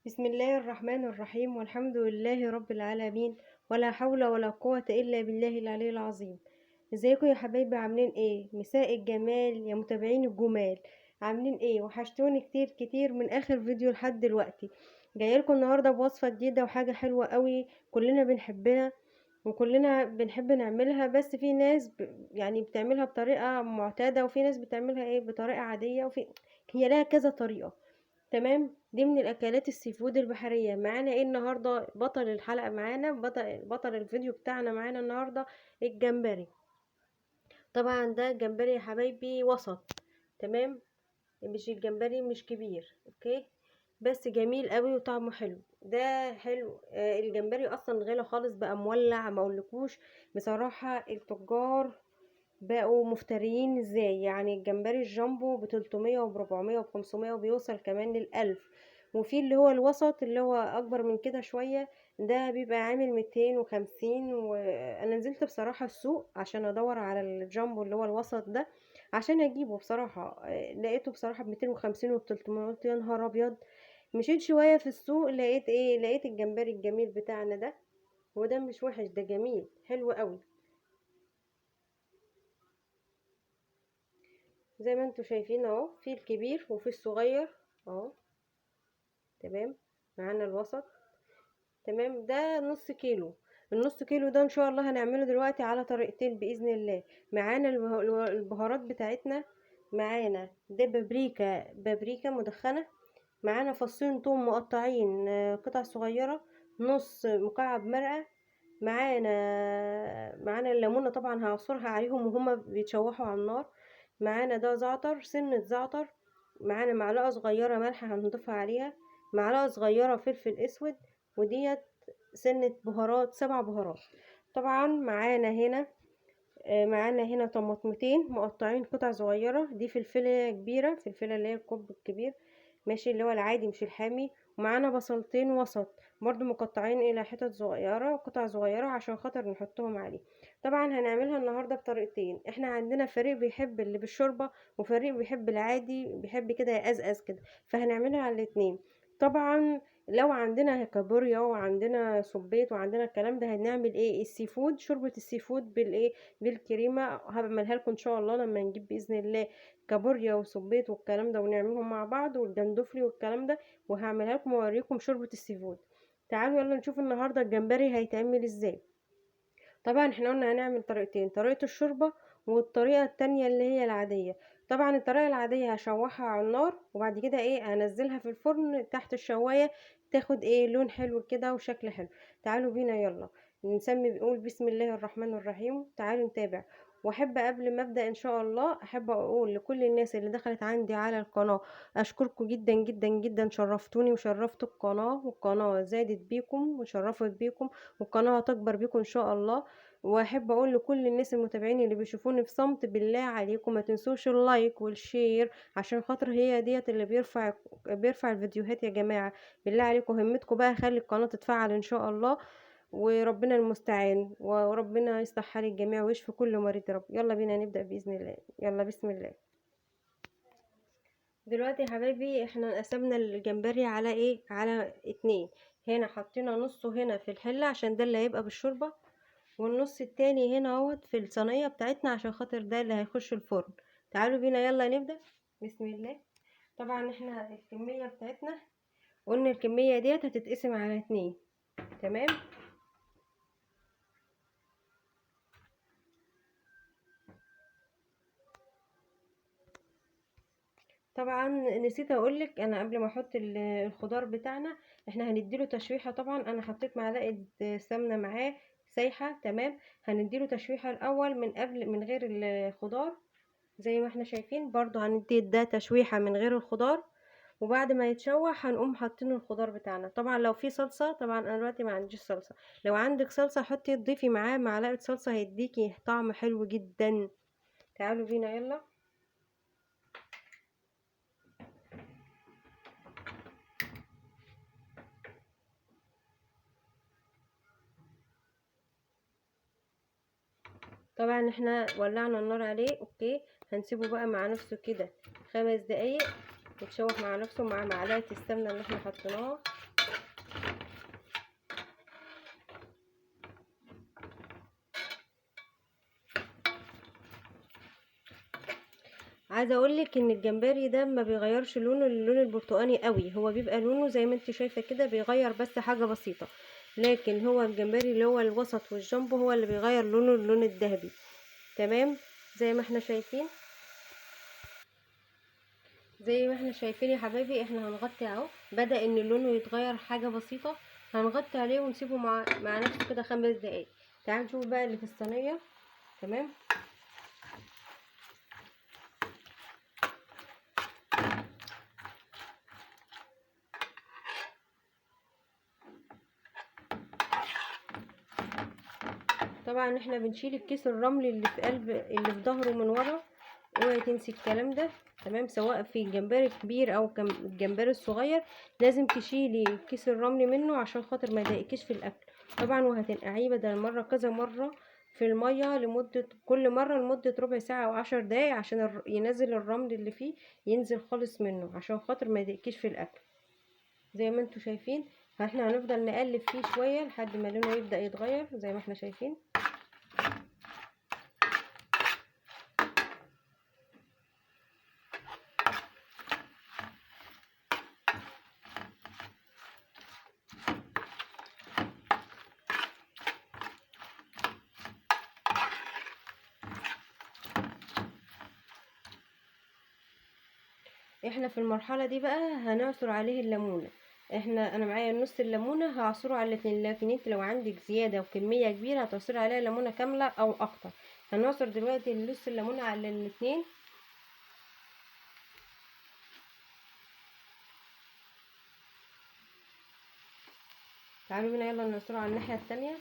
بسم الله الرحمن الرحيم، والحمد لله رب العالمين، ولا حول ولا قوة إلا بالله العلي العظيم. ازيكم يا حبايبي؟ عاملين ايه؟ مساء الجمال يا متابعين الجمال، عاملين ايه؟ وحشتوني كتير كتير من اخر فيديو لحد دلوقتي. جايلكم النهارده بوصفه جديدة وحاجه حلوة قوي كلنا بنحبها وكلنا بنحب نعملها، بس في ناس يعني بتعملها بطريقة معتادة، وفي ناس بتعملها ايه بطريقة عادية، وفي هي لها كذا طريقه. تمام، دي من الاكلات ال seafood البحرية. معانا ايه النهارده؟ بطل الحلقة معانا، بطل الفيديو بتاعنا معانا النهارده الجمبري. طبعا ده جمبري يا حبايبي وسط، تمام، مش الجمبري مش كبير، okay، بس جميل قوي وطعمه حلو. ده حلو. الجمبري اصلا غالي خالص بقى، مولع ما اقولكوش بصراحة. التجار بقوا مفتريين ازاي، يعني الجمبري الجامبو ب300 وب400 وب500 وبيوصل كمان لل1000، وفي اللي هو الوسط اللي هو اكبر من كده شوية ده بيبقى عامل 250. وانا نزلت بصراحة السوق عشان ادور على الجامبو اللي هو الوسط ده عشان اجيبه بصراحة، لقيته بصراحة ب250 وب300، قلت يا نهار ابيض. مشيت شوية في السوق لقيت ايه؟ لقيت الجمبري الجميل بتاعنا ده، وده مش وحش، ده جميل حلو قوي زي ما انتوا شايفين اهو، في الكبير وفي الصغير اهو، تمام. معانا الوسط، تمام. ده نص كيلو، النص كيلو ده ان شاء الله هنعمله دلوقتي على طريقتين باذن الله. معانا البهارات بتاعتنا، معانا ده بابريكا مدخنه، معانا فصين توم مقطعين قطع صغيرة، نص مكعب مرقه، معانا الليمونه طبعا هعصرها عليهم وهما بيتشوحوا على النار، معانا ده زعتر، سنة زعتر، معانا معلقة صغيرة ملح هنضيفها عليها، معلقة صغيرة فلفل اسود، وديت سنة بهارات، 7 بهارات. طبعا معانا هنا طماطمتين مقطعين قطع صغيرة، دي فلفلة كبيرة، فلفلة اللي هي الكوب الكبير، ماشي، اللي هو العادي مش الحامي. ومعانا بصلتين وسط برضو مقطعين الى حتت صغيرة، قطع صغيرة عشان خاطر نحطهم عليه. طبعا هنعملها النهاردة بطريقتين، احنا عندنا فريق بيحب اللي بالشوربة وفريق بيحب العادي، بيحب كده يقزقز كده، فهنعملها على الاتنين. طبعا لو عندنا كابوريا وعندنا صبيط وعندنا الكلام ده هنعمل ايه؟ ال seafood، شوربة ال seafood بالايه؟ بالكريمة، هعملها لكم ان شاء الله لما نجيب باذن الله كابوريا وصبيط والكلام ده ونعملهم مع بعض، والجندفلي والكلام ده، وهعملها لكم واوريكم شوربة ال seafood. تعالوا يلا نشوف النهارده الجمبري هيتعمل ازاي. طبعا احنا قلنا هنعمل طريقتين، طريقة الشوربة والطريقة التانية اللي هي العادية. طبعا الطريقة العادية هشوحها على النار وبعد كده ايه هنزلها في الفرن تحت الشواية، تاخد ايه لون حلو كده وشكل حلو. تعالوا بينا يلا نسمي، بنقول بسم الله الرحمن الرحيم. تعالوا نتابع. واحب قبل ما ابدا ان شاء الله احب اقول لكل الناس اللي دخلت عندي على القناة اشكركم جدا جدا جدا، شرفتوني وشرفتوا القناة، والقناة زادت بيكم وشرفت بيكم، والقناة هتكبر بيكم ان شاء الله. واحب اقول لكل الناس المتابعين اللي بيشوفوني في صمت، بالله عليكم ما تنسوش ال like وال share عشان خاطر هي ديت اللي بيرفع الفيديوهات يا جماعة. بالله عليكم همتكم بقى، خلي القناة تتفعل ان شاء الله، وربنا المستعان، وربنا يصلح حال الجميع ويشفي كل مريض يا رب. يلا بينا نبدأ بإذن الله، يلا بسم الله. دلوقتي يا حبايبي احنا قسمنا الجمبري على ايه؟ على 2. هنا حطينا نصه هنا في الحلة عشان ده اللي هيبقى بالشوربة، والنص التاني هنا اهوت في الصينية بتاعتنا عشان خاطر ده اللي هيخش الفرن. تعالوا بينا يلا نبدأ بسم الله. طبعا احنا الكمية بتاعتنا قلنا الكمية ديت هتتقسم على 2، تمام. طبعا نسيت اقولك انا قبل ما احط الخضار بتاعنا احنا هنديله تشويحه. طبعا انا حطيت معلقه سمنه معاه سايحه، تمام. هنديله تشويحه الاول من قبل، من غير الخضار زي ما احنا شايفين، برضو هندي ده تشويحه من غير الخضار، وبعد ما يتشوح هنقوم حاطين الخضار بتاعنا. طبعا لو في صلصه، طبعا انا دلوقتي ما عنديش صلصه، لو عندك صلصه حطي تضيفي معاه معلقه صلصه هيديكي طعم حلو جدا. تعالوا بينا يلا. طبعا احنا ولعنا النار عليه، okay. هنسيبه بقى مع نفسه كده 5 دقايق يتشوح مع نفسه مع معلقه السمنة اللي احنا حطيناها. عايزه اقولك ان الجمبري ده ما بيغيرش لونه للون البرتقاني قوي، هو بيبقى لونه زي ما انت شايفه كده، بيغير بس حاجة بسيطة. لكن هو الجمبري اللي هو الوسط والجامبو هو اللي بيغير لونه للون الذهبي. تمام، زي ما احنا شايفين، زي ما احنا شايفين يا حبايبي، احنا هنغطي اهو. بدأ ان لونه يتغير حاجة بسيطة، هنغطي عليه ونسيبه مع نفسه كده 5 دقايق. تعالوا نشوف بقى اللي في الصينية. تمام، طبعا احنا بنشيل الكيس الرملي اللي في قلب، اللي في ظهره من ورا، اوعي تنسي الكلام ده. تمام، سواء في الجمبري الكبير او الجمبري الصغير، لازم تشيلي الكيس الرملي منه عشان خاطر ما يضايقكيش في الاكل طبعا. وهتنقعيه بدل مرة كذا مرة في المية، لمدة كل مرة لمدة ربع ساعة او 10 دقايق، عشان ينزل الرمل اللي فيه، ينزل خالص منه عشان خاطر ما يضايقكيش في الاكل. زي ما انتوا شايفين احنا هنفضل نقلب فيه شوية لحد ما لونه يبدا يتغير زي ما احنا شايفين. احنا في المرحلة دي بقى هنعصر عليه الليمونه. انا معايا نص الليمونه هعصره على الاتنين، لكن انت لو عندك زيادة وكمية كبيرة هتعصري عليها ليمونه كاملة او اكتر. هنعصر دلوقتي نص الليمونه على الاتنين. تعالوا بينا يلا نعصره على الناحية التانية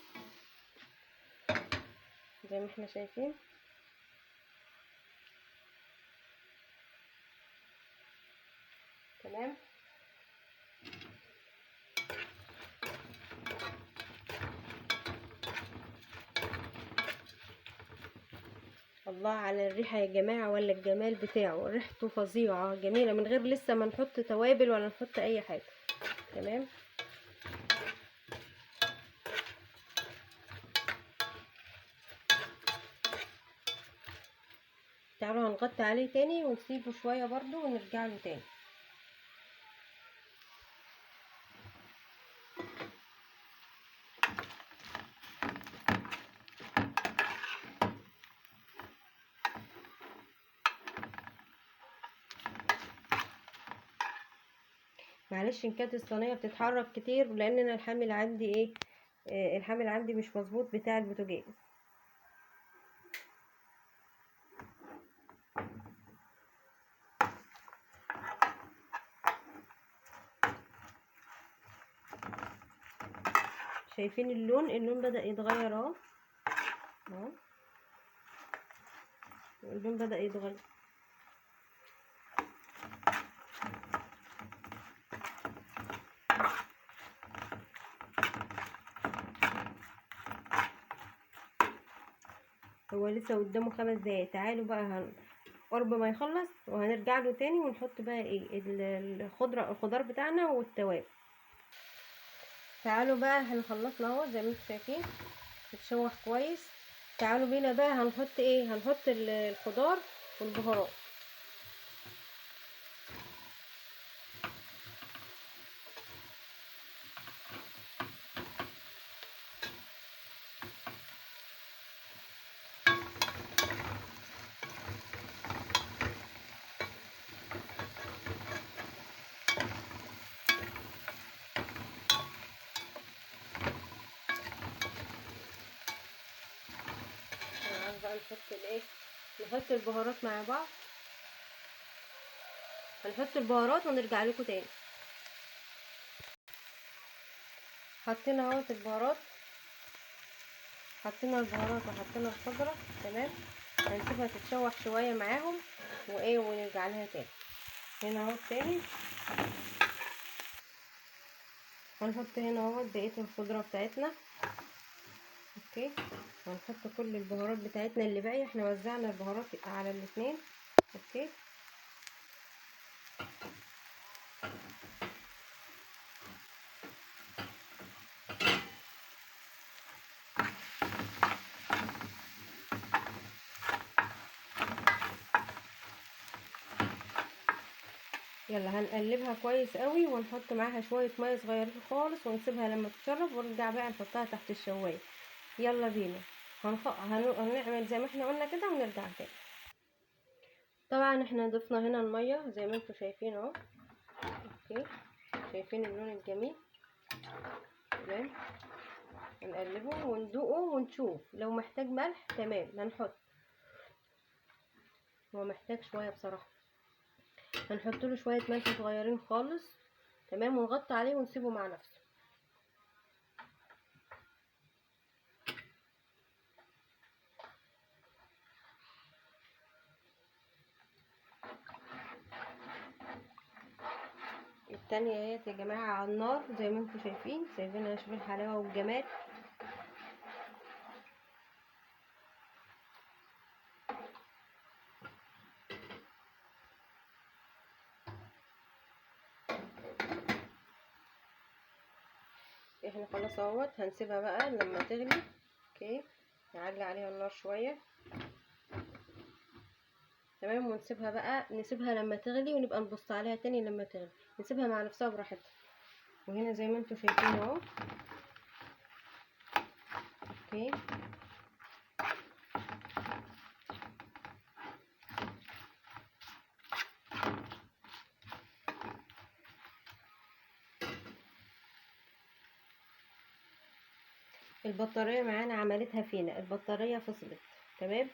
زي ما احنا شايفين. تمام، الله على الريحة يا جماعة، ولا الجمال بتاعه، ريحته فظيعة جميلة من غير لسه ما نحط توابل ولا نحط اي حاجة. تمام، تعالوا هنغطي عليه تاني ونسيبه شوية برضو ونرجع له تاني. معلش ان كانت الصينية بتتحرك كتير، لان انا الحامل عندي ايه، الحامل عندي مش مظبوط بتاع البوتاجاز. شايفين اللون، اللون بدأ يتغير اهو، اهو اللون بدأ يتغير. هو لسه قدامه 5 دقايق. تعالوا بقى قرب ما يخلص وهنرجع له تاني ونحط بقى ايه الخضار بتاعنا والتوابل. تعالوا بقى احنا خلصنا اهو زي ما انتم شايفين اتشوح كويس. تعالوا بينا بقى هنحط ايه، هنحط الخضار والبهارات. بقى نحط الايه، نحط البهارات مع بعض. هنحط البهارات ونرجع لكم تاني. حطينا اهوت البهارات، حطينا البهارات وحطينا الخضرة. تمام، هنسيبها تتشوح شوية معاهم وايه ونرجع لها تاني. هنا اهو تاني هنحط هنا اهوت بقية الخضرة بتاعتنا. okay، هنحط كل البهارات بتاعتنا اللي باقية، احنا وزعنا البهارات على الاثنين. okay، يلا هنقلبها كويس قوي، ونحط معاها شوية مية صغيرين خالص، ونسيبها لما تتشرب، ونرجع بقى نحطها تحت الشوايه. يلا بينا هنعمل زي ما احنا قلنا كده ونرجع تاني. طبعا احنا ضفنا هنا المية زي ما انتم شايفين اهو. okay، شايفين اللون الجميل؟ تمام. نقلبه وندوقه ونشوف لو محتاج ملح. تمام، هنحط، هو محتاج شوية بصراحة، هنحط له شوية ملح صغيرين خالص. تمام، ونغطي عليه ونسيبه مع نفسه. التانية اهيت يا جماعة على النار زي ما انتم شايفين، سايبينها شوف الحلاوة والجمال. احنا خلاص اهوت، هنسيبها بقى لما تغلي. okay، نعلي عليها النار شوية. تمام، ونسيبها بقى، نسيبها لما تغلي ونبقى نبص عليها تاني لما تغلي، نسيبها مع نفسها براحتها. وهنا زي ما انتم شايفين اهو. okay، البطارية معانا عملتها فينا، البطارية فصلت. تمام،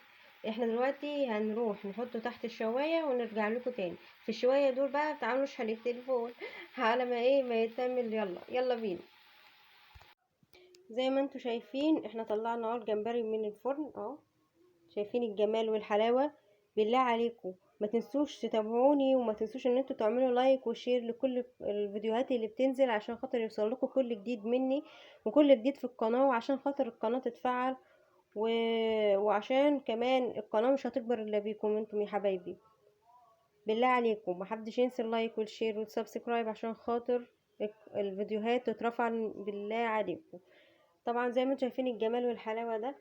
احنا دلوقتي هنروح نحطه تحت الشواية ونرجع لكم تاني. في الشواية دول بقى تعالوا نشحن التليفون على ما ايه ما يتعمل. يلا يلا بينا. زي ما انتم شايفين احنا طلعنا اهو الجمبري من الفرن اهو، شايفين الجمال والحلاوة. بالله عليكم ما تنسوش تتابعوني، وما تنسوش ان انتوا تعملوا like و share لكل الفيديوهات اللي بتنزل عشان خاطر يوصل لكم كل جديد مني وكل جديد في القناة، وعشان خاطر القناة تتفعل وعشان كمان القناة مش هتكبر الا بيكم انتم يا حبايبي. بالله عليكم محدش ينسى ال like وال share وال subscribe عشان خاطر الفيديوهات تترفع، بالله عليكم. طبعا زي ما انتم شايفين الجمال والحلاوة ده،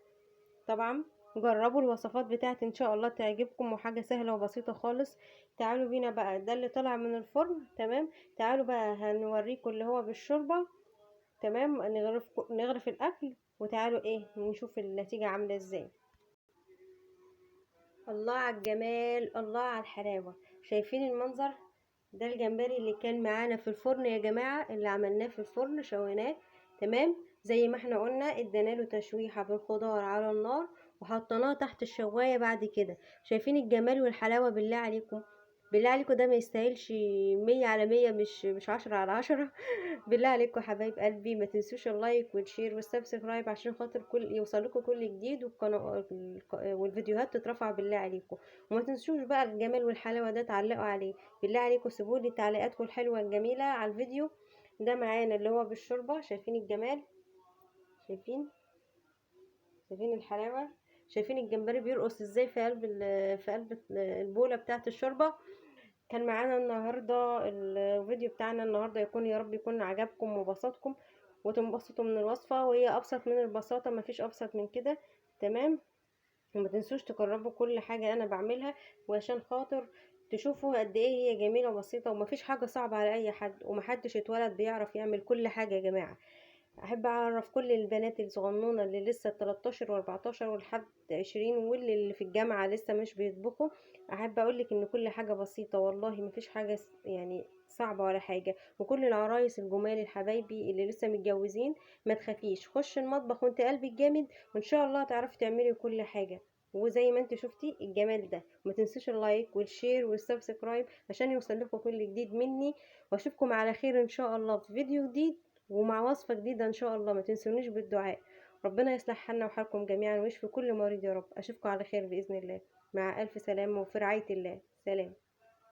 طبعا جربوا الوصفات بتاعتي ان شاء الله تعجبكم، وحاجة سهلة وبسيطة خالص. تعالوا بينا بقى، ده اللي طلع من الفرن. تمام، تعالوا بقى هنوريكم اللي هو بالشوربة. تمام، نغرف الاكل وتعالوا ايه نشوف النتيجة عاملة ازاي. الله على الجمال، الله على الحلاوة. شايفين المنظر ده؟ الجمبري اللي كان معانا في الفرن يا جماعة، اللي عملناه في الفرن شويناه. تمام، زي ما احنا قلنا ادينا له تشويحة بالخضار على النار وحطيناه تحت الشواية بعد كده. شايفين الجمال والحلاوة؟ بالله عليكم، بالله عليكم ده ما يستاهلش 100 على 100، مش 10 على 10. بالله عليكم حبايب قلبي ما تنسوش ال like وال share وال subscribe عشان خاطر كل يوصلكم كل جديد، والقناة والفيديوهات تترفع. بالله عليكم، وما تنسوش بقى الجمال والحلاوة ده تعلقوا عليه. بالله عليكم سيبولي تعليقاتكم الحلوة الجميلة على الفيديو ده معانا اللي هو بالشوربة. شايفين الجمال؟ شايفين الحلاوة؟ شايفين الجمبري بيرقص ازاي في قلب البولة بتاعة الشوربة؟ كان معانا النهارده الفيديو بتاعنا النهارده، يكون يا رب يكون عجبكم وبسطكم وتنبسطوا من الوصفة، وهي ابسط من البساطة، مفيش ابسط من كده. تمام، وما تنسوش تجربوا كل حاجة انا بعملها، وعشان خاطر تشوفوا قد ايه هي جميلة وبسيطة ومفيش حاجة صعبة على اي حد، ومحدش اتولد بيعرف يعمل كل حاجة يا جماعة. احب اعرف كل البنات الصغنونه اللي لسه 13 و14 ولحد 20 واللي في الجامعة لسه مش بيطبخوا، احب اقولك ان كل حاجة بسيطة والله، مفيش حاجة يعني صعبة ولا حاجة. وكل العرايس الجمال الحبايبي اللي لسه متجوزين ما تخافيش، خش المطبخ وانت قلبك جامد وان شاء الله تعرفي تعملي كل حاجة. وزي ما انت شفتي الجمال ده، ما تنسوش ال like وال share وال subscribe عشان يوصل لكم كل جديد مني، واشوفكم على خير ان شاء الله في فيديو جديد ومع وصفة جديدة إن شاء الله. ما تنسونيش بالدعاء، ربنا يصلح حالنا وحالكم جميعا ويشفي كل مريض يا رب. أشوفكم على خير بإذن الله، مع ألف سلامة وفي رعاية الله. سلام.